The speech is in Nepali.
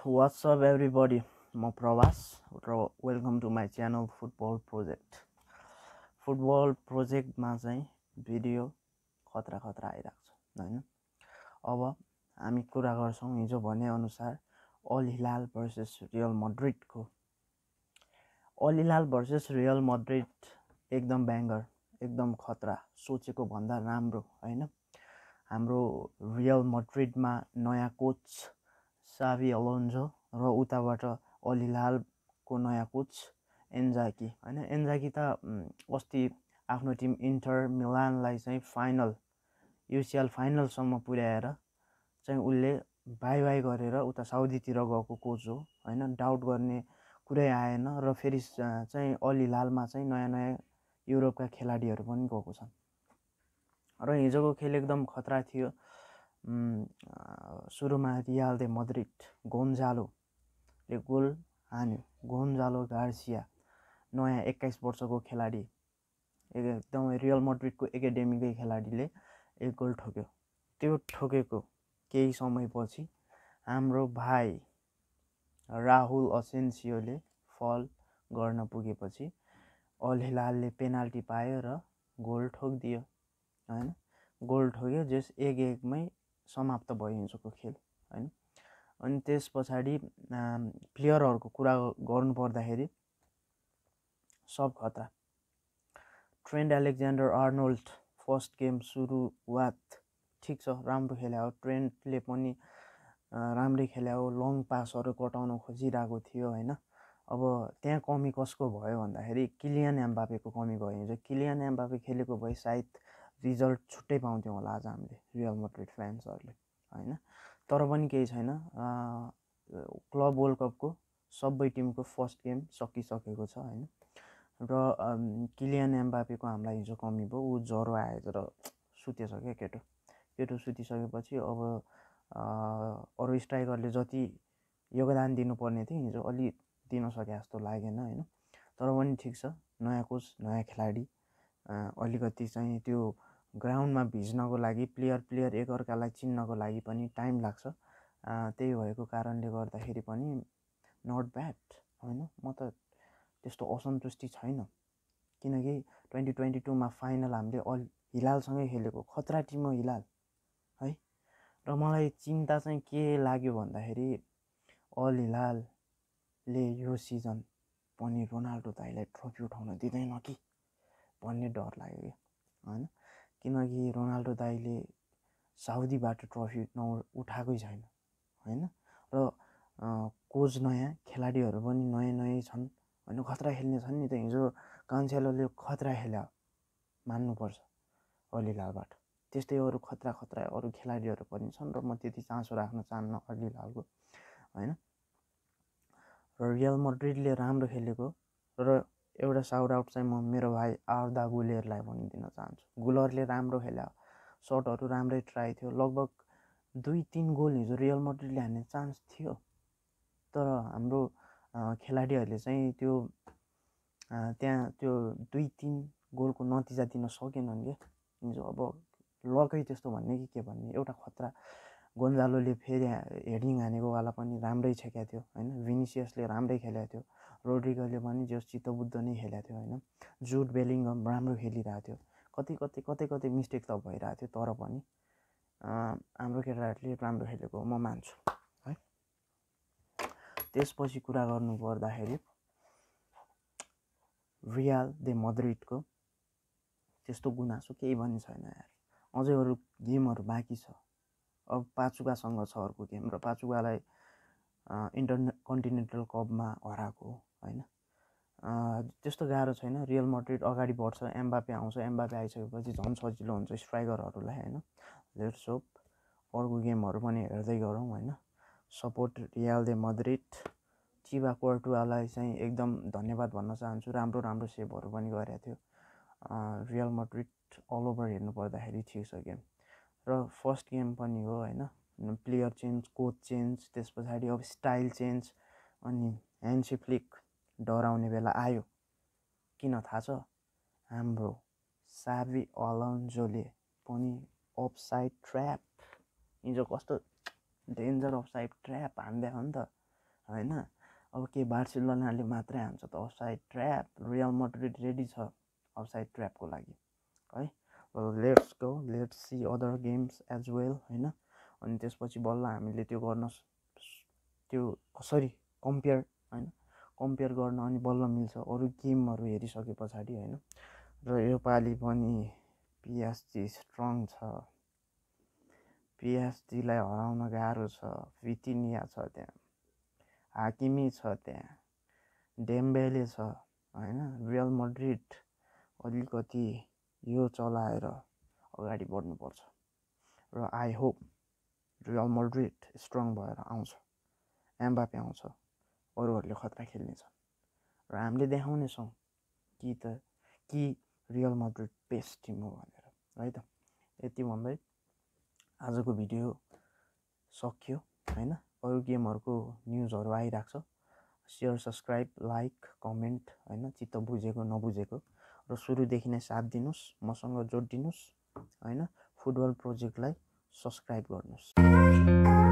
What's up everybody? म प्रवास र welcome to my channel football project. Football प्रोजेक्टमा चाहिँ भिडियो खतरा आइरहेको छ हैन। अब हामी कुरा गर्छौँ हिजो भने अनुसार अल हिलाल भर्सेस रियल मड्रिडको। अल हिलाल भर्सेस रियल मड्रिड एकदम ब्याङ्गर, एकदम खतरा, सोचेको भन्दा राम्रो हैन। हाम्रो रियल मड्रिडमा नयाँ कोच साभी अलोन्जो र उताबाट अल हिलालको नयाँ कोच एन्जाकी हैन। एन्जाकी त अस्ति आफ्नो टिम इन्टर मिलानलाई चाहिँ फाइनल युसिएल फाइनलसम्म पुर्याएर चाहिँ उसले बाई बाई गरेर उता साउदीतिर गएको कोच हो हैन। डाउट गर्ने कुरै आएन र फेरि चाहिँ अल हिलालमा चाहिँ नयाँ युरोपका खेलाडीहरू पनि गएको छन् र हिजोको खेल एकदम खतरा थियो। सुरुमा रियल दे मड्रिड गोन्जालोले गोल हान्यो। गोन्जालो गार्सिया नयाँ 21 वर्षको खेलाडी, एकदमै रियल मड्रिडको एकाडेमीकै खेलाडीले एक गोल ठोक्यो। त्यो ठोकेको केही समयपछि हाम्रो भाइ राहुल असेन्सियोले फल गर्न पुगेपछि अल हिलालले पेनाल्टी पायो र गोल ठोकिदियो हैन। गोल ठोक्यो जस 1-1मै समाप्त भयो हिजोको खेल हैन। अनि त्यस पछाडि प्लेयरहरूको कुरा गर्नु पर्दाखेरि सब खतरा। Trent Alexander Arnold first game सुरुवात ठिक छ, राम्रो खेल्या हो। ट्रेन्टले पनि राम्रै खेल्या हो, लङ पासहरू कटाउन खोजिरहेको थियो हैन। अब त्यहाँ कमी कसको भयो भन्दाखेरि किलियन एम्बापेको कमी भयो। हिजो किलियन एम्बापे खेलेको भए सायद रिजल्ट छुट्टै पाउँथ्यौँ होला आज हामीले रियल मड्रिड फ्यान्सहरूले हैन। तर पनि केही छैन, क्लब वर्ल्ड कपको सबै टिमको फर्स्ट गेम सकिसकेको छ हैन। र किलियन एम्बापेको हामीलाई हिजो कमी भयो। ऊ ज्वरो आएर सुतेछ क्या केटो सुतिसकेपछि अब अरू स्ट्राइकरले जति योगदान दिनुपर्ने थियो हिजो अलि दिन सके जस्तो लागेन हैन। तर पनि ठिक छ, नयाँ कोच नयाँ खेलाडी, अलिकति चाहिँ त्यो ग्राउन्डमा भिज्नको लागि प्लेयर एकअर्कालाई चिन्नको लागि पनि टाइम लाग्छ। त्यही भएको कारणले गर्दाखेरि पनि नट ब्याड हैन। म त त्यस्तो असन्तुष्टि छैन, किनकि 2022मा फाइनल हामीले अल हिलालसँगै खेलेको खतरा टिम हो हिलाल है। र मलाई चिन्ता चाहिँ के लाग्यो भन्दाखेरि अल हिलालले यो सिजन पनि रोनाल्डो दाइलाई ट्रफी उठाउन दिँदैन कि भन्ने डर लाग्यो क्या हैन। किनकि रोनाल्डो दाइले साउदीबाट ट्रफी उठाएकै छैन हैन। र कोच नयाँ, खेलाडीहरू पनि नयाँ छन् होइन, खतरा खेल्ने छन् नि त। हिजो कान्सेलोले खतरा खेल्यो मान्नुपर्छ अल हिलालबाट। त्यस्तै अरू खतरा अरू खेलाडीहरू पनि छन् र म त्यति चासो राख्न चाहन्न अल हिलालको हैन। र रियल मड्रिडले राम्रो खेलेको र एउटा साउट आउट चाहिँ म मेरो भाइ आर्दा गुलेरलाई पनि दिन चाहन्छु। गुलरले राम्रो खेल्यो, सर्टहरू राम्रै ट्राई थियो। लगभग 2-3 गोल हिजो रियल मड्रिडले हान्ने चान्स थियो, तर हाम्रो खेलाडीहरूले चाहिँ त्यो त्यहाँ त्यो 2-3 गोलको नतिजा दिन सकेनन् क्या हिजो। अब लकै त्यस्तो भन्ने कि के भन्ने। एउटा खतरा गोन्जालोले फेरि हेडिङ हानेकोवाला पनि राम्रै छेकेको थियो होइन। भिनिसियसले राम्रै खेलेको थियो, रोड्रिगोले पनि जो चित्तबुद्ध नै खेलेको थियो होइन। जुड बेलिङ्गम राम्रो खेलिरहेको थियो। कतै मिस्टेक त भइरहेको थियो, तर पनि हाम्रो केटाहरूले राम्रो खेलेको म मान्छु है। त्यसपछि कुरा गर्नु पर्दाखेरि रियल दे मड्रिडको त्यस्तो गुनासो केही पनि छैन यार। अझै अरू गेमहरू बाँकी छ। अब पाचुकासँग छ अर्को गेम, र पाचुकालाई इन्टरकन्टिनेन्टल कपमा हराएको होइन। त्यस्तो गाह्रो छैन, रियल मड्रिड अगाडि बढ्छ। एम्बापे आउँछ, एम्बापे आइसकेपछि झन् सजिलो हुन्छ स्ट्राइकरहरूलाई होइन। लेट्स होप अर्को गेमहरू पनि हेर्दै गरौँ होइन। Support Real de Madrid. चिबा कोर्टुवालाई चाहिँ एकदम धन्यवाद भन्न चाहन्छु, राम्रो सेभहरू पनि गरेको थियो। रियल मड्रिड अल ओभर हेर्नु पर्दाखेरि ठिक छ गेम, र फर्स्ट गेम पनि हो होइन। प्लेयर चेन्ज, कोच चेन्ज, त्यस पछाडि अब स्टाइल चेन्ज, अनि ह्यान्सी फ्लिक डराउने बेला आयो। किन थाहा छ? हाम्रो साभी अलोन्जोले पनि अफसाइड ट्र्याप, हिजो कस्तो डेन्जर अफसाइड ट्र्याप हान्दै हो नि त। होइन। अब के बार्सिलोनाले मात्रै हान्छ त offside trap, Real Madrid ready छ अफसाइड ट्र्यापको लागि है। Let's go, let's see other games as well होइन। अनि त्यसपछि बल्ल हामीले त्यो गर्न त्यो कसरी कम्पेयर होइन कम्पेयर गर्न अनि बल्ल मिल्छ अरू गेमहरू हेरिसके पछाडि होइन। र योपालि पनि पिएसजी स्ट्रङ छ, पिएसजीलाई हराउन गाह्रो छ। भिटिनिया छ त्यहाँ, हाकिमी छ त्यहाँ, डेम्बेले छ होइन। रियल मड्रिड अलिकति यो चलाएर अगाडि बढ्नुपर्छ र I hope real Madrid strong भएर आउँछ, एम्बापे आउँछ, अरूहरूले खतरा खेल्नेछन् र हामीले देखाउनेछौँ कि रियल मड्रिड बेस्ट टिम हो भनेर है त। यति भन्दै आजको भिडियो सकियो होइन। अरू गेमहरूको न्युजहरू आइरहेको छ, सेयर, सब्सक्राइब, लाइक, कमेन्ट होइन, चित्त बुझेको नबुझेको र सुरुदेखि नै साथ दिनुहोस्, मसँग जोडिदिनुहोस् होइन। फुटबल प्रोजेक्टलाई सब्सक्राइब गर्नुहोस्।